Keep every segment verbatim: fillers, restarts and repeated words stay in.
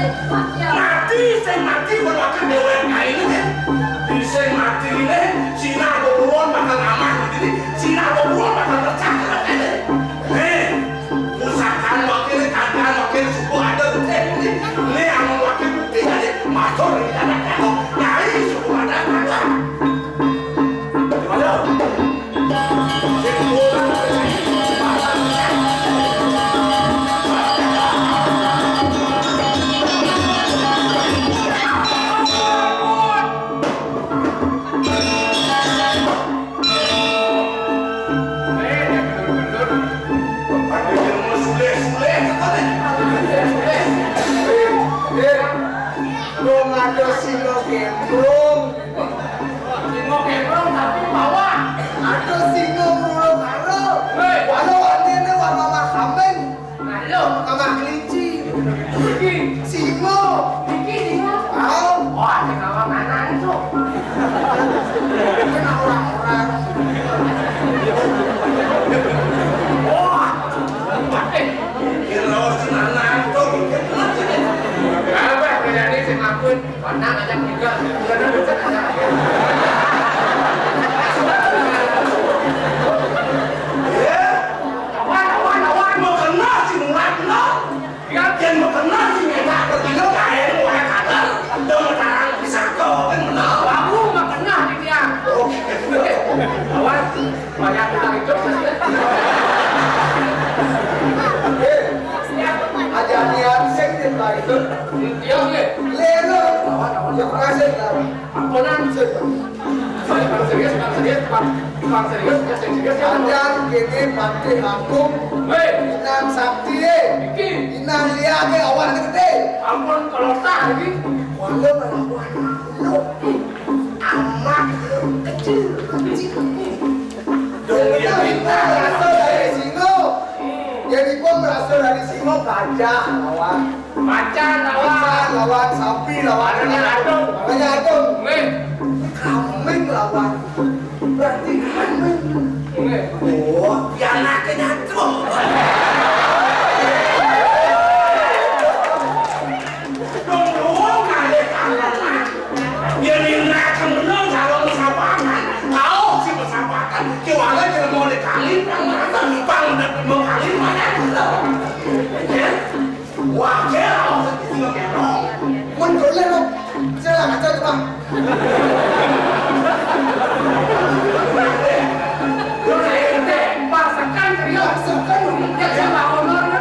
Mati sing mati, berwakil déwék kainé. Di sing mati né, sinah beburon bakal amah di sini, sinah beburon bakal pecah. Nih, pusaka wakil, kagak wakil suku adat téh ini. Ini amun wakil bukti jadi matur di anak aku. Nyai suku adat kagak. Gimana? Dong ada singa gembrong. Singa gembrong tapi bawa. Ada singa mruluk karo. Hei. Walau aneh ne warna kameng. Halo, kamah kelinci. Iki. Singa. Iki singa. Au. Wah, sing awak anak itu. Kena orang-orang. Wah. Kira orang anak itu. Apa terjadi sing ngakun? Panang aja juga. Udah, udah, udah, udah. Ya. Awan, awan, awan. Mau kena si Murat, no? Ya, yang mau kena si Meta, pergi lo, kayak mau kabar. Udah mau tarang, bisa kau, kan, benar. Aku mau kena di dia. Oke. Awan. Banyak kita hidup. Eh, aja niat sing di balik. Iya, iya. Lelo. Lawan, lawan. Ya, berhasil, lawan. Ampunan. Bang serius, bang serius, bang, bang serius, ya, serius, ya. Ajan kene Patih Agung. Hei. Inang sakti, eh. Iki. Inang liya ke awan gede. Ampun, kalau tak lagi. Walau malah buat lu. Amat kecil, kecil. Dong, ya, kita berasal dari Singo. Jadi gua berasal dari Singo, gajah lawan. Macan lawan. Macan lawan, sapi lawan. Makanya adem. Makanya adem. Weh. Kambing lawan. Berarti kambing. Weh. Oh, ya anaknya nyatu. Dong, dong, ada tangan. Yén nindakaken bener karo pesapakan, tau sing pesapakan, kéwala jelema oleh kali pang merasa, pang mau kali mana bener. Ya? Wajar, sing kéno. Mun golek lho, silakan aja, Bang. Pasekan, ya, pasekan. Ya, sama honor, ya.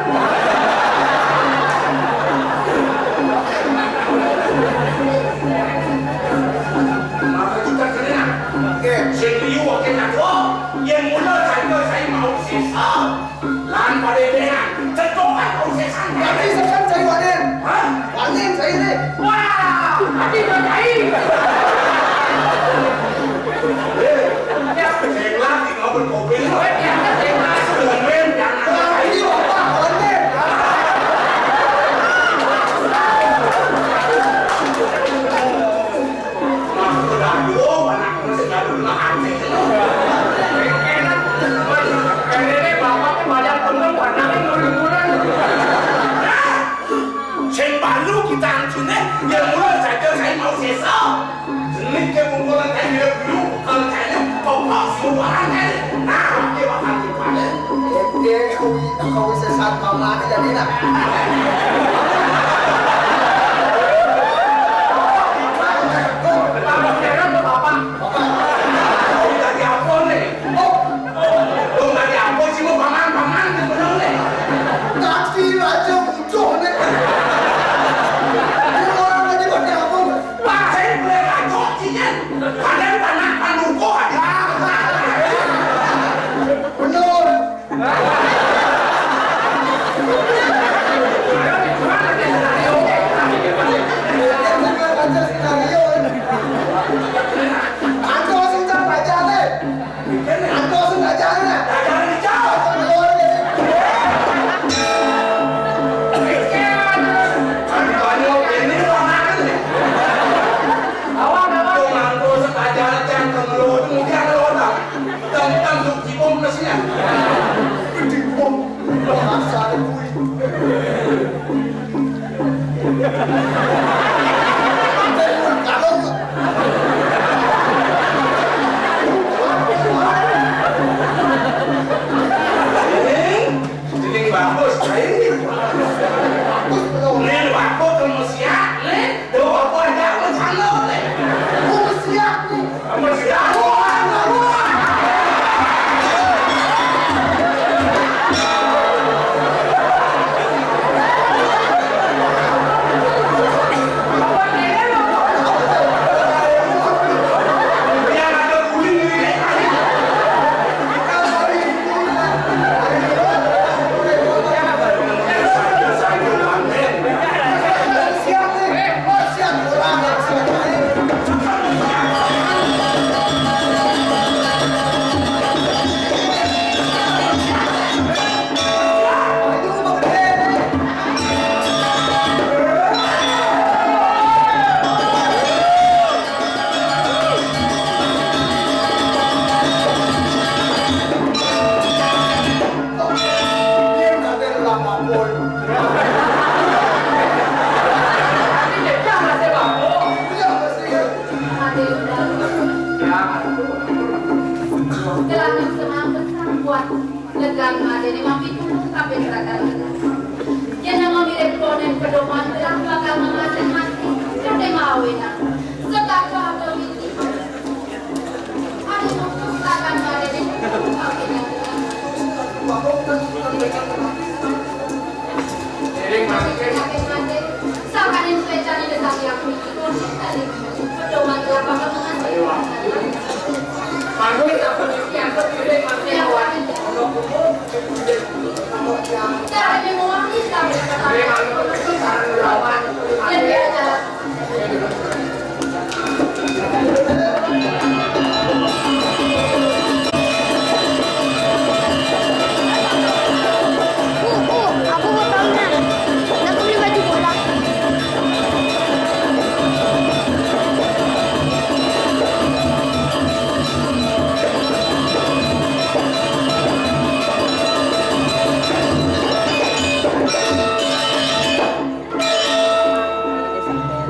Maka kita kena. Oke. Sing liu wakil aku, yang mula saya, saya mau sisa. Lan pada dengan, cetok kan mau sisa. Tapi sekarang saya wanen. Hah? Wanen saya ini. Wah, tapi udah jahil. Eh, ya. Saya lagi ngobrol kopi. Oh, ya, saya lagi. Komen, jangan. Wah, ini bapak wanen. Mas, udah, aduh, anakku sing aduh, lah, anjing. Enak. Ini bapak tuh banyak temen, anaknya murah-murah. Sing baru kita ancune, ya mula saja saya mau sesa. Jenis ke kumpulan saya hidup dulu, kalau saya pokok semua orang saya. Nah, dia bakal dipandang. Dia kuwi, kuwi sesat mama ini jadi nak. Bapak, bapak, bapak. Bapak. Dari apa nih? Oh, oh, dari apa sih lo paman, paman, bener nih? Kaki raja muncul nih. Ini orang lagi pakai apa? Pakai boleh raja, cinya. Pakai paman, panuko aja. Bener. Dipom. Bahasane kuwi. Ini, ini bagus, ini. Ini bagus, kamu siap, nih. Tuh, apa aja, kamu sana, nih. Kamu siap, nih. Legan madéné mami tulung kabéh ragan. Yén mami répotang pedoman gelah bakal ngemasé mati. Kadé mawéna. Sedaka atau widi. Adi nunggu ragan madéné tulung kabéh ragan. Iring mangkin. Sakaning suécané dadi aku iki, pedoman gelah bakal ngemasé. Manut aku iki, aku pilih mati awan.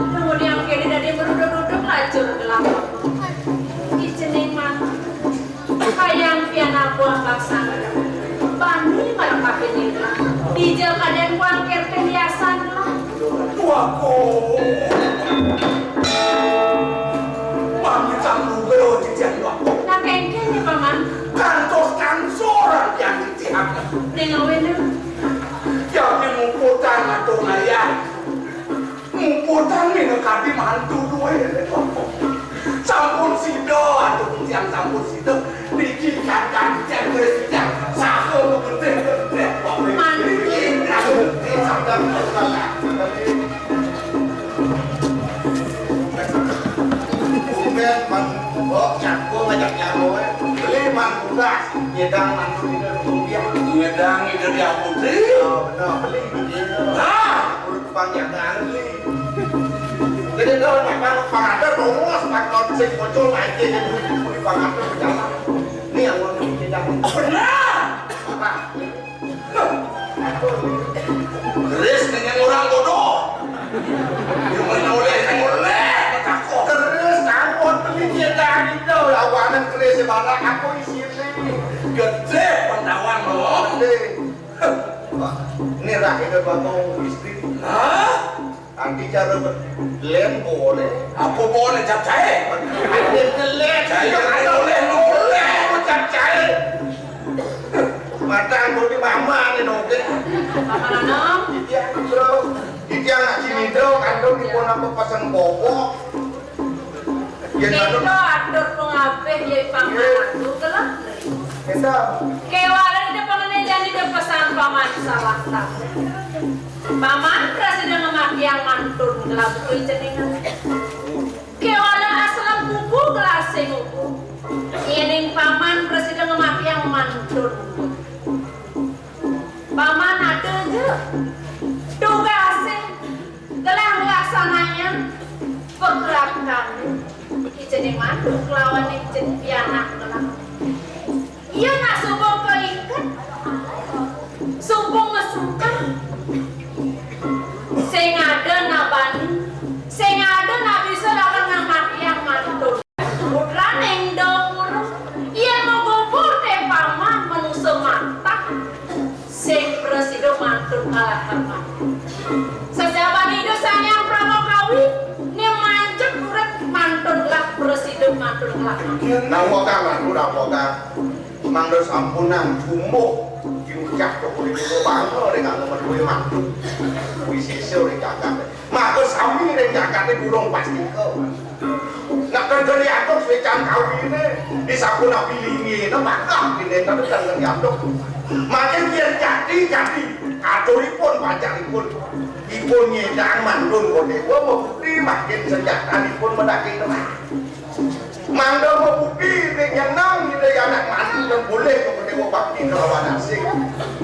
Kemudian kéné dadi meruduk-ruduk lajur gelah. Ijening mah. Hayang pianak buah laksana. Bani marang kapinira. Dija kadén kuangkir perhiasan lah. Tuaku. Mami sang luber titiang tuaku. Nah, kéngkén ya, Paman. Kantos kangsoran yang titiang. Ning awéna. Yati muputang atur ayah. Muputang minakadi mantu duwé. Sampun sida, atur titiang sampun sida. Niki kakang titiang duwé titiang. Saha mengentih-entih. Mantu. Tumben man, mbok jago ngajak nyawa, eh. Beli man tugas, nyedang mantu ini rupiah. Nyedang ide dia putri. Oh, benar, beli. Nah, urut panjang beli. Jadi, kalau memang pangater, terus, pak, kalau sing muncul, naik, jadi, beli pangater, jalan. Ini yang mau nyedang. Benar. Apa? Keris dengan orang bodoh. Yang menoleh, menoleh, takut. Terus, takut, pemikir dari itu. Lawanan keris, mana aku isi ini. Gede pengetahuan lo. Gede. Wah, ini rakyat bakal istri. Hah? Adi cara lén boleh. Apa boleh, cap cair? Ada lén. Cair, boleh, boleh. Apa cap cair? Matang kudu di mama nih, noge. Mama nanom. Titiang, bro. Titiang nak sini, bro. Kandung di pon apa pasang bobok. Yén kita atur pengabeh ya paman aku kelak. Kita. Kéwala ida pangené jani ida pesan paman salah. Paman prasida ngemakiang mantun kelabuhi jenengan. Kéwala asalan kuku gelasing uku. Yéning paman prasida ngemakiang mantun. Paman ada aja tugasé gelah nglaksanayang pekerabkané. Ijening mantuk lawan ijen pianak gelah. Iya nak sumpung keiket, sumpung mesukah. Sing ada nak Nawa kang ratu, nawa kang mangda sampunang jumbuh, jumbuh cah toko niki bangga ring angga madué mantu. Wisisa ring jagat. Maka sami ring jagaté durung pastika. Nak kén geni antuk swécan kawiné, disampun api lingina bakal dine, tapi kén geni antuk. Makin yén jati-jati aturipun, pacaripun, ipun nyidang mantun Kodéwa, mabukti makin sajatanipun madaging terang. Mangda mabukti ring nyeneng Ida Anak Mani lan boleh Kodéwa bakti kalawan asih.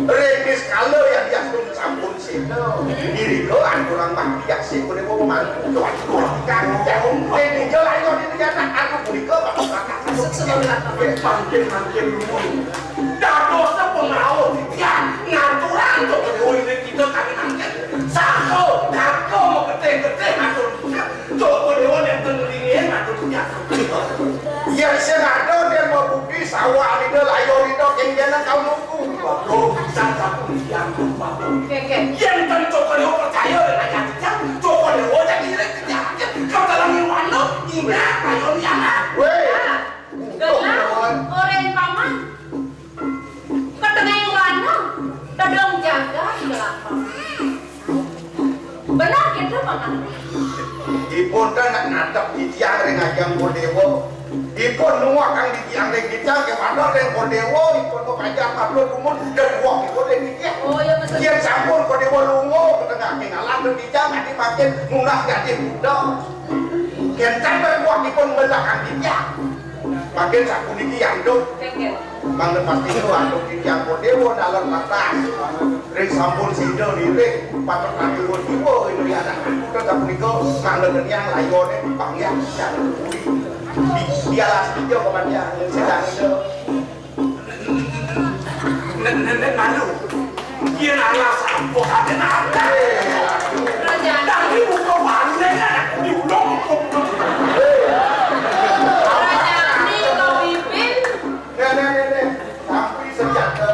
Ring niskala yadiastun sampun séda, irika aturang bakti asih Kodéwa mangku. Waduh, kang jauh. Ring dija layon Ida Anak Mani punika. Mangkin-mangkin nuwun. Dadosa pangrauh titiang ngaturang Kodéwa inggih kita kami mangkin. Saha, saha magetih-getih atur titiang. Coba Déwa nénten ngelingi ngatur punyah. Yén sing ada, yén mabukti sawah Ida, layon Ida, kéngkénang kaum nunggu. Waduh, pisan sapu titiang, Bapak. Kéngkén. Yén ten Coba Déwa percaya ring ajah titiang, Coba Déwa jagi iring titiang. Ketelengi wana, inggih, layon Ida. Wéh. Nah, gelah, orén paman. Ketelengi wana, tedong jagat, gelah paman. Bener gitu, Paman. Ipun kan nak ngadep titiang ring ajeng Kodéwa. Ipun nuwuhang titiang ring titiang, kéwala ring Kodéwa, ipun mapanjang matur nuwun, dan wong ipun ring titiang. Oh, iya, betul. Yén sampun Kodéwa lunga, ka tengah kenalan ring titiang, nanti makin nunas dadi budak. Yén sampun wong ipun belakang titiang. Makin sapuniki antuk. Kéngkén. Mangda pasti itu antuk titiang Kodéwa dalam batas. Ring sampun sida lirik, patut ati jiwa, inu ya anak. Terus sapunika, mangda geniang layoné, panggihan, jangan kuwi. Di, di alas tiga, Paman, ya, sedang itu. Nek, nek, nek, malu. Yén alas apa, ada nada. Kerajaan. Tapi buka pandai, anak, diulung. Kerajaan ini kau pimpin. Nek, nek, nek, nek. Tapi sejata.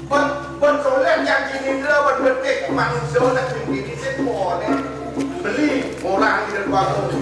Bén, bén soléh yang kinindra, bén getih manusia, nak sing dini sing boleh. Beli, murah di depan.